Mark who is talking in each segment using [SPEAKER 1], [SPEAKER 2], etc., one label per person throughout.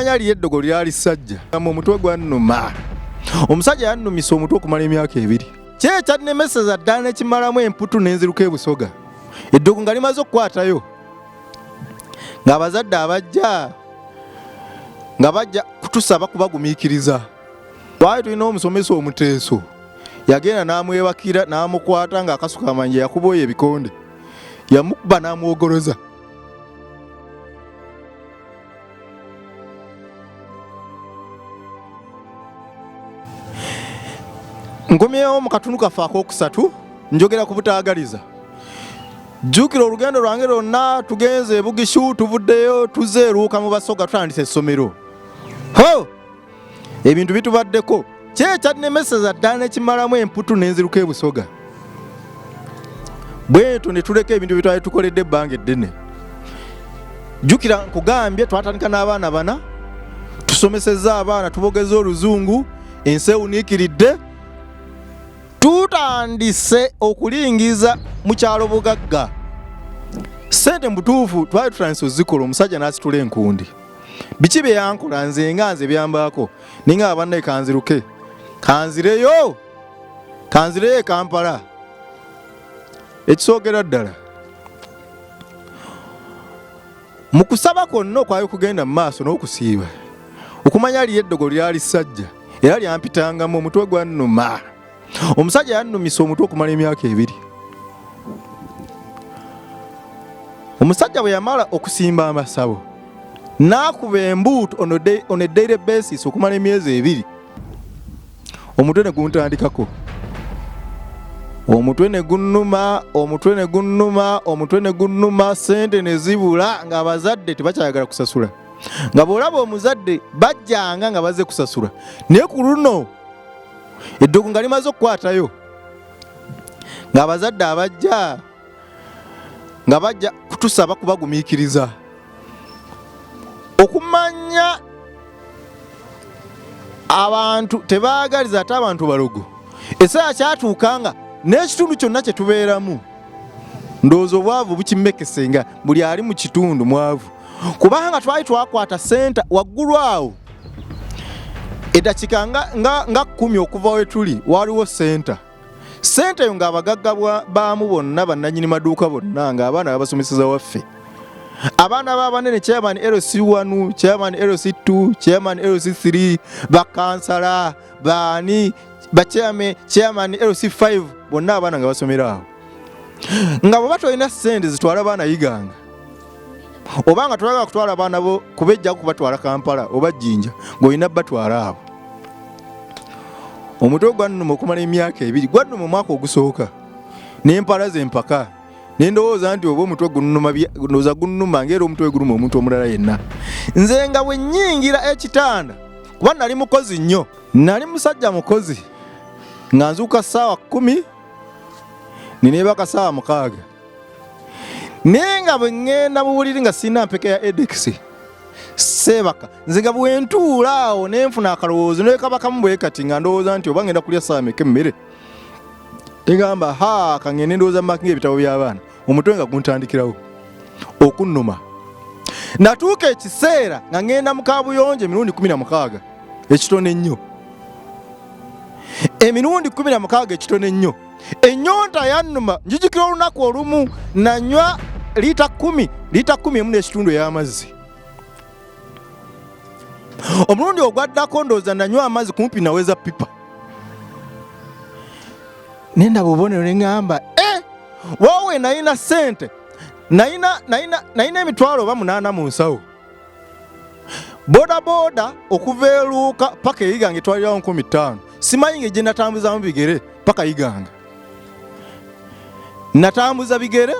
[SPEAKER 1] Okumanya liri eddogo lyali ssajja, omutwe gwannuma. Omusajja yannumisa omutwe okumala emyaka 2. Kye kyannemeseza ddala ne kimalamu emputu ne nziruka e Busoga. Eddogo nga limaze okukwatayo, ng'abazadde abajja nga bajja kutusaba kubagumiikiriza. Twali tulina omusomesa omuteeso, yagenda n'amwebakira n'amukwata ng'akasuka amannya, yakuba oyo ebikonde, yamukuba n'amwogoloza. Nkomyewo mu katundu kaffe ak'okusatu, njogera ku butaagaliza. Jjukira olugendo lwange lwonna, tugenze e Bugishu, tuvuddeyo, tuzze e Luuka mu Basoga, tutandise essomero. Ho! Ebintu bitubaddeko. Ki ekyannemeseza ddala ne kimalamu emputu ne nziruka e Busoga? Bwetyo ne tuleka ebintu bye twali tukoledde ebbanga eddene. Jjukira nkugambye twatandika n'abaana 4, tusomesezza abaana, tubogeza oluzungu, ensi ewuniikiridde. Tutandise okulingiza mu kyalo bugagga. Ssente mu butuufu twali tutandise ozikola, omusajja n'asitula enkundi. Biki bye yankola nze nga nze byambaako, ninga abanne kanziruke, kanzireyo, kanzireyo e Kampala. Ekisookera ddala mu kusaba kwonna okwali kugenda mu maaso n'okusiiba, okumanya liri eddogo lyali ssajja era lyampitangamu, omutwe gwannuma. Omusajja yannumisa omutwe okumala emyaka 2. Omusajja bwe yamala okusimba amasabo n'akuba embuutu on a daily basis okumala emyezi 2, omutwe ne guntandikako, omutwe ne gunnuma, omutwe ne gunnuma, omutwe ne gunnuma, ssente ne zibula ng'abazadde tebakyayagala kusasula. Nga bw'olaba omuzadde bajjanga nga bazze kusasula, naye ku luno eddogo nga limaze okukwatayo, ng'abazadde abajja nga bajja kutusaba kubagumiikiriza. Okumanya abantu tebaagaliza, ate abantu balogo. Ekiseera kyatuuka nga n'ekitundu kyonna kye tubeeramu ndowooza obwavu bukimekese, nga buli ali mu kitundu mwavu, kubanga twali twakwata senta waggulu awo eddakiika nga 10 okuva we tuli waliwo senta. Sente eyo ng'abagagga baamu bonna bannannyini maduuka bonna ng'abaana babasomeseza waffe. Abaana b'abanene, chairman LC1, chairman LC2, chairman LC3, bakansala, baani, bachairman, chairman LC5, bonna abaana nga basomera awo. Nga bw'oba tolina ssente zitwala baana Iganga, oba nga toyagala kutwala abaana bo kubejjako kubatwala Kampala oba Jinja, ng'olina batwala abo. Omutwe gwannuma okumala emyaka 2, gwannuma omwaka ogusooka n'empala ze mpaka, ne ndowooza nti oba omutwe gunnuma, ndowooza gunnuma ng'era omutwe guluma omuntu omulala yenna. Nze nga bwe nnyingira ekitanda, kuba nali mukozi nnyo, nali musajja mukozi, nga nzuuka ssaawa 10 ne neebaka ssaawa 6. Naye nga bwe ŋŋenda mu buliri nga sirina mpeke ya Edex, seebaka. Nze nga bwe ntuula awo ne nfuna akalowoozo ne kaba kamu bwe kati, nga ndowooza nti oba ŋŋenda kulya ssaawa meka emmere. Egamba ha kaŋŋende ndowooza makinga ebitabo by'abaana, omutwe nga guntandikirawo okunnuma. Natuuka ekiseera nga ŋŋenda mu kaabuyonjo emirundi 16, ekitono ennyo. Emirundi 16 ekitono ennyo. Ennyonta yannuma. Njijukira olunaku olumu nanywa liita 10, liita 11 n'ekitundu ey'amazzi. Omulundi ogwaddako ndowooza nanywa amazzi kumpi naweza pipa. Ne ndaba obubonero ne ŋŋamba, woowe nalina ssente, nalina emitwalo oba 8 mu nsawo. Boda boda okuva e Luuka paka e Iganga etwalirawo 5,000. Simanyi ngeri gye natambuzaamu bigere paka Iganga. Natambuza bigere,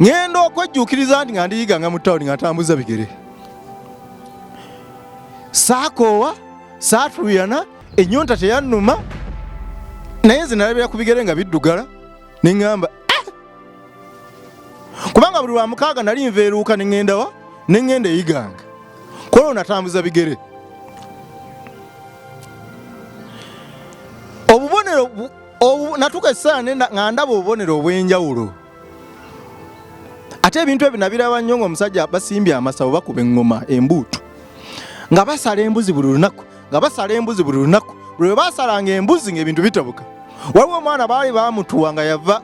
[SPEAKER 1] ŋŋenda okwejjuukiriza nti nga ndi Iganga mu tawuni nga ntambuza bigere. Saakoowa, saatuluyana, ennyonta teyannuma, naye nze nalabira ku bigere nga biddugala, ne ŋŋamba, kubanga buli lwa mukaaga nali nva e Luuka ne ŋŋenda wa? Ne ŋŋenda e Iganga. Kwolwo natambuza bigere. Obubonero natuuka ekiseera nga ndaba obubonero obw'enjawulo. Ate ebintu ebyo nabiraba nnyo ng'omusajja basimbye amasabo bakuba eŋŋoma embuutu. Nga basala embuzi buli lunaku, nga basala embuzi buli lunaku. Buli lwe basalanga embuzi ng'ebintu bitabuka. Waliwo omwana baali bamutuwa nga yava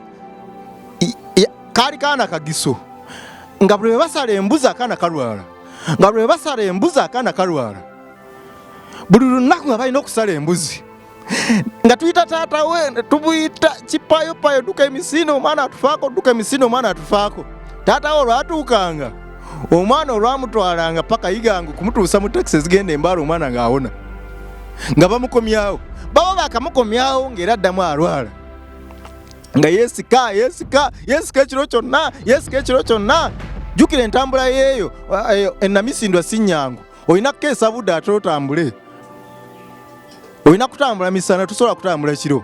[SPEAKER 1] kaali kaana kagiso, nga buli lwe basala embuzi akaana kalwala, nga buli lwe basala embuzi akaana kalwala. Buli lunaku nga balina okusala embuzi, nga tuyita taata we tumuyita kipayopayo, dduka emisinde omwana atufaako, dduka emisinde omwana atufaako. Taata we olwatuukanga omwana olwamutwalanga paka Iganga okumutuusa mu takisi ezigenda embaala, omwana ng'awona, nga bamukomyawo. Baba bakamukomyawo ng'era addamu alwala, nga yeesika yeesika yeesika ekiro kyonna, yeesika ekiro kyonna. Jjukira entambula yeeyo enamisindwa si nnyangu, olina kukeesa budde ate otambule, olina kutambula misana, tosobola kutambula kiro.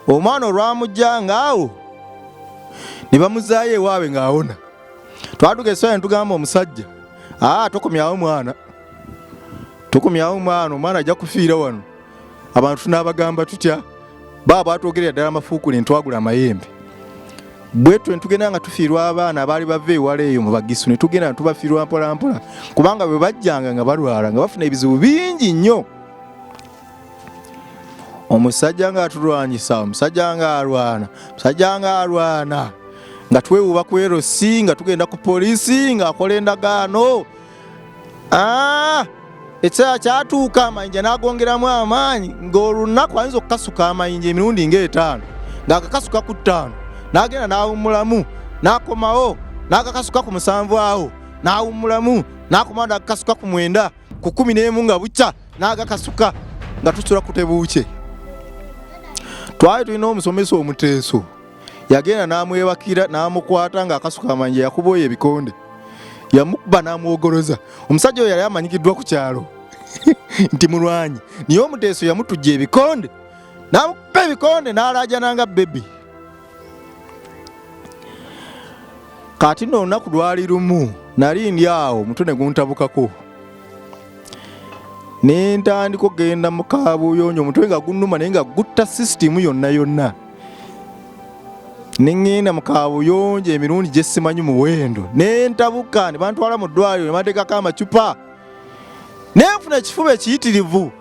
[SPEAKER 1] Omwana olwamujjanga awo ne bamuzaayo ewaabwe ng'awona. Twatuuka ekiseera ne tugamba omusajja, aa tokomyawo mwana, tokomyawo mwana, omwana ajja kufiira wano. Abantu tunaabagamba tutya? Baba batwogerera ddala amafuukule, ntwagula amayembe. Bwetwe ntugenda nga tufiirwa abaana abaali bava ewala eyo mu Bagisu, ne tugenda nga tubafiirwa mpola mpola, kubanga bwe bajjanga nga balwala, nga bafuna ebizibu bingi nnyo. Omusajja ng'atulwanyisa, omusajja ng'alwana, omusajja ng'alwana, nga twewuuba ku LC, nga tugenda ku poliisi, ng'akola endagaano. Ekiseera kyatuuka amayinja n'agongeramu amaanyi, ng'olunaku ayinza okukasuka amayinja emirundi ng'etaano, ng'akakasuka ku 5 n'agenda n'awummulamu, n'akomawo n'akakasuka ku 7 awo n'awummulamu, n'akomawo n'akakasuka ku 9, ku 11 nga bukya n'agakasuka, nga tusula ku tebuukye. Twali tulina omusomesa omuteeso, yagenda n'amwebakira n'amukwata ng'akasuka amayinja, yakuba oyo ebikonde, yamukuba n'amwogoloza. Omusajja oyo yali amanyikiddwa ku kyalo nti mulwanyi, naye omuteeso yamutujja ebikonde n'amukuba ebikonde n'alaajana nga bebi. Kati nno olunaku lwali lumu nali ndi awo, omutwe ne guntabukako, ne ntandika okugenda mu kaabuyonjo, omutwe nga gunnuma naye nga gutta sisitimu yonna yonna. Ne ŋŋenda mu kaabuyonjo emirundi gye simanyi muwendo, ne ntabuka, ne bantwala mu ddwaliro ne banteekako amacupa, ne nfuna ekifuba ekiyitirivu.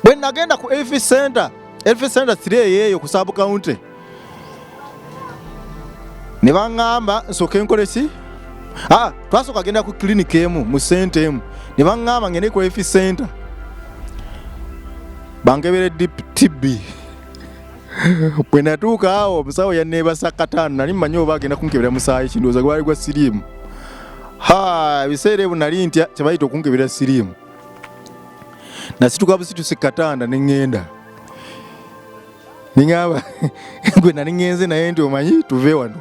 [SPEAKER 1] Bwe nagenda ku Health Center, Health Center 3 eyeeyo ku sub county, ne baŋŋamba nsooke nkole ki? Twasooka genda ku clinic emu mu center emu, ne baŋŋamba ngende ku Health Center bankebere TB. Bwe natuuka awo omusawo yanneebasa kataano, nali mmanyi oba agenda kunkebera musaayi, kindowooza gwali gwa siriimu. Ha, ebiseera ebyo nali ntya kye bayita okunkebera siriimu. Nasituka busitusi katanda ne ŋŋenda, ne ŋŋamba gwe nali ŋŋenze naye nti omanyi tuve wano.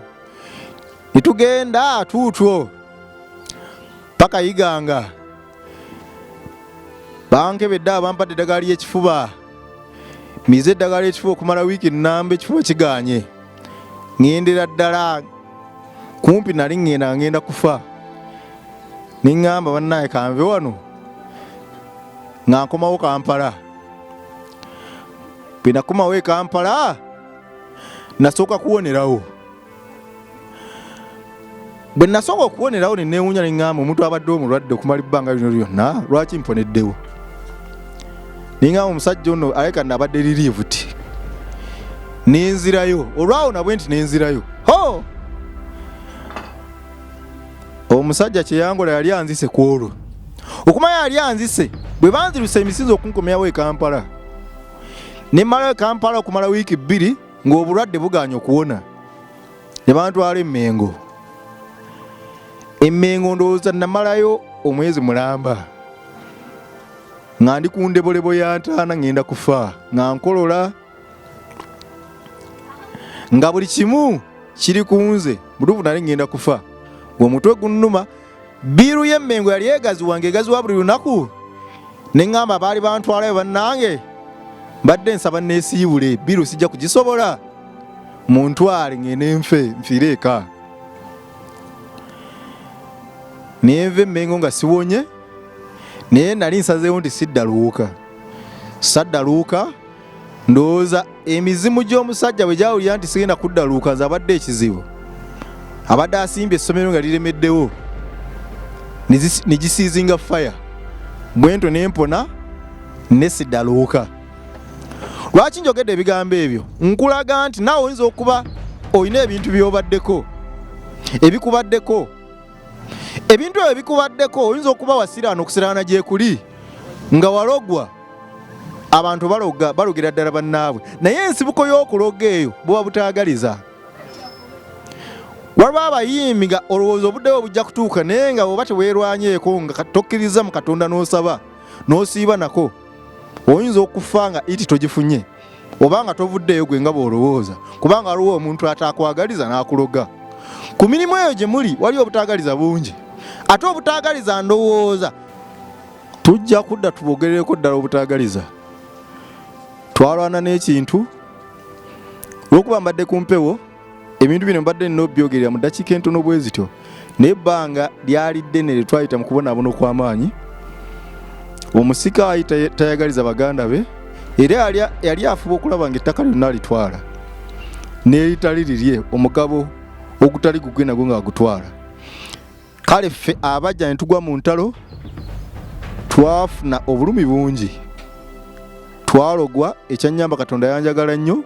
[SPEAKER 1] Ne tugenda tuutwo paka Iganga, bankebedde awo, bampadde eddagala ly'ekifuba, mize eddagala ly'ekifuba okumala wiiki nnamba, ekifuba kigaanye. Ŋŋendera ddala kumpi nali ŋŋenda ngenda kufa, ne ŋŋamba bannange kanve wano nga nkomawo Kampala. Bwe nakomawo e Kampala nasooka kuwonerawo. Bwe nasooka okuwonerawo ne neewuunya, ne ŋŋamba omuntu abadde omulwadde okumala ebbanga lino lyonna lwaki mponeddewo? Ne ŋŋamba omusajja ono alabika nno abadde relieved. Ne nzirayo olwawona bwe nti ne nzirayo. Ho! Omusajja kye yankola yali anzise ku olwo. Okumanya yali anzise, bwe banzirusa emisinzo okunkomyawo e Kampala. Ne mmalayo e Kampala okumala wiiki 2 ng'obulwadde bugaanye okuwona. Ne bantwala e Mmengo. E Mmengo ndowooza namalayo omwezi mulamba nga ndi ku ndebolebo ya ntaana ngenda kufa, nga nkolola, nga buli kimu kiri ku nze. Mutuufu nali ngenda kufa, ng'omutwe gunnuma. Bbiiru y'e Mmengo yali egaziwa, ng'egaziwa buli lunaku. Ne ŋŋamba abaali bantwalayo, bannange mbadde nsaba neesiibule, bbiiru sijja kugisobola, muntwale ngende nfe nfiire eka. Ne nva e Mmengo nga siwonye, naye nali nsazeewo nti siddaluuka. Saddaluuka, ndowooza emizimu gy'omusajja bwe gyawulira nti sigenda kuddaluuka, nze abadde ekizibu. Abadde asimbye essomero nga liremeddewo, ne gisiizinga fire. Bwentyo ne mpona ne sidaluuka. Lwaki njogedde ebigambo ebyo? Nkulaga nti naawe oyinza okuba olina ebintu by'obaddeko ebikubaddeko. Ebintu ebyo bikubaddeko, oyinza okuba wasiraana okusiraana gyekuli nga walogwa. Abantu baloga, balogera ddala bannaabwe, naye ensibuko y'okuloga eyo buba butaagaliza. Waliwo abayimbi nga olowooza obudde bwe bujja kutuuka, naye nga bw'oba teweerwanyeeko, nga tokkiriza mu Katonda n'osaba n'osiiba nako, oyinza okufa nga iti togifunye oba nga tovuddeeyo gwe nga bw'olowooza, kubanga waliwo omuntu ataakwagaliza n'akuloga. Ku mirimu eyo gye muli waliyo obutaagaliza bungi, ate obutaagaliza ndowooza tujja kudda tubogerereko ddala obutaagaliza. Twalwana n'ekintu olwokuba mbadde ku mpewo, ebintu bino mbadde nina obyogerera mu ddakiika entono bwe zityo, naye ebbanga lyali ddene lye twayita mu kubonaabona okw'amaanyi. Omusika ali tayagaliza baganda be, era yali afuba okulaba ng'ettaka lyonna alitwala n'eritali lirye, omugabo ogutali gugwe nagwo ng'agutwala. Kale ffe abajja ne tugwa mu ntalo twafuna obulumi bungi, twalogwa. Ekyannyamba, Katonda yanjagala nnyo,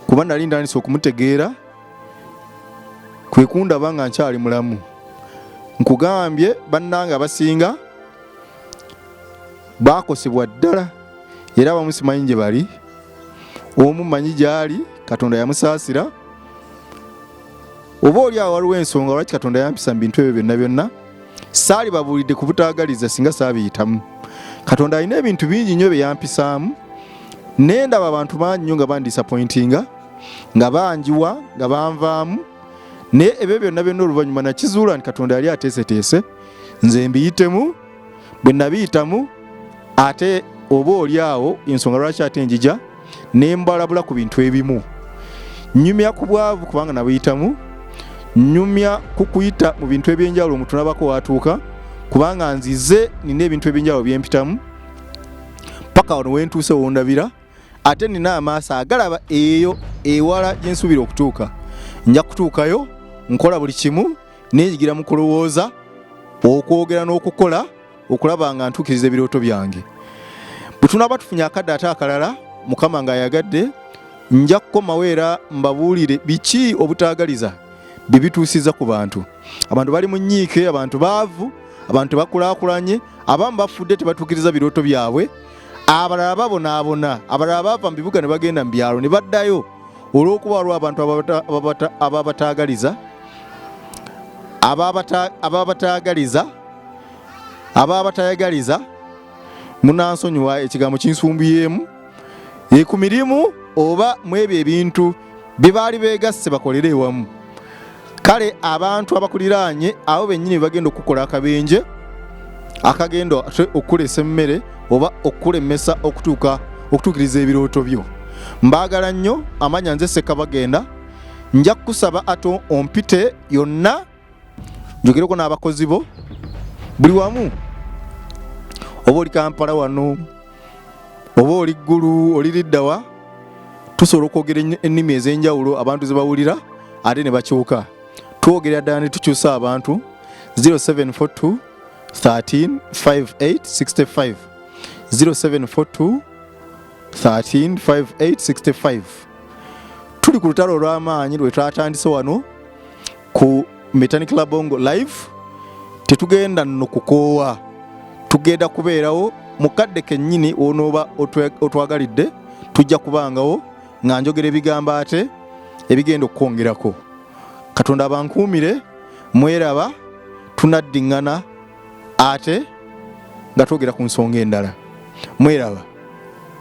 [SPEAKER 1] kuba nali ntandise okumutegeera, kwe kundaba nga nkyali mulamu. Nkugambye bannange abasinga baakosebwa ddala, era abamu simanyi gye bali, omu manyi gy'ali, Katonda yamusaasira. Oba oli awo waliwo ensonga lwaki Katonda yampisa mu bintu ebyo byonna byonna. Saali babuulidde ku butaagaliza singa saabiyitamu. Katonda alina ebintu bingi nnyo bye yampisaamu, naye ndaba abantu bangi nnyo nga bandisappointinga, nga banjiwa, nga banvaamu, naye ebyo byonna byonna oluvannyuma nakizuula nti Katonda yali ateeseteese nze mbiyitemu. Bwe nabiyitamu, ate oba oli awo ensonga lwaki ate njija ne mbalabula ku bintu ebimu. Nyumya ku bwavu kubanga nabuyitamu, nyumya ku kuyita mu bintu ebyenjawulo omuntu nabako watuuka, kubanga nzize nina ebintu ebyenjawulo byempitamu paka wano wentuuse wondabira, ate nina amaaso agalaba eyo ewala gye nsuubira okutuuka. Nja kutuukayo, nkola buli kimu, nenyigira mu kulowooza, okwogera n'okukola okulaba nga ntuukiriza ebirooto byange. Bwe tunaaba tufunye akadde ate akalala, Mukama ng'ayagadde, nja kukomawo era mbabuulire biki obutaagaliza bye bituusiza ku bantu. Abantu bali mu nnyiike, abantu baavu, abantu bakulaakulanye, abamu bafudde tebatuukiriza birooto byabwe, abalala babonaabona, abalala baava mu bibuga ne bagenda mu byalo ne baddayo olw'okuba waliwo abantu ababataagaliza, ababataagaliza, ababatayagaliza. Munansonyiwa ekigambo kinsumbuyeemu, ku mirimu oba mu ebyo ebintu bye baali beegasse bakolere ewamu. Kale abantu abakuliraanye abo bennyini bagenda okukola akabenje akagenda okukulesa emmere oba okukulemesa okutuuka okutuukiriza ebirooto byo. Mbaagala nnyo, amanya nze Ssekabagenda. Nja kukusaba ate ompite yonna njogereko n'abakozi bo buli wamu, oba oli Kampala wano oba oli Ggulu oli liddawa, tusobola okwogera ennimi ez'enjawulo abantu ze bawulira ate ne bakyuka. Twogerera ddala ne tukyusa abantu. 0742 13 58 65, 0742 13 58 65. Tuli ku lutalo olw'amaanyi lwe twatandise wano ku Metanik Labongo Live. Tetugenda nno kukoowa, tugenda kubeerawo mu kadde kennyini wonooba otwagalidde, tujja kubangawo nga njogera ebigambo ate ebigenda okukwongerako. Katonda abankuumire, mweraba, tunaddiŋŋana ate nga twogera ku nsonga endala. Mweraba.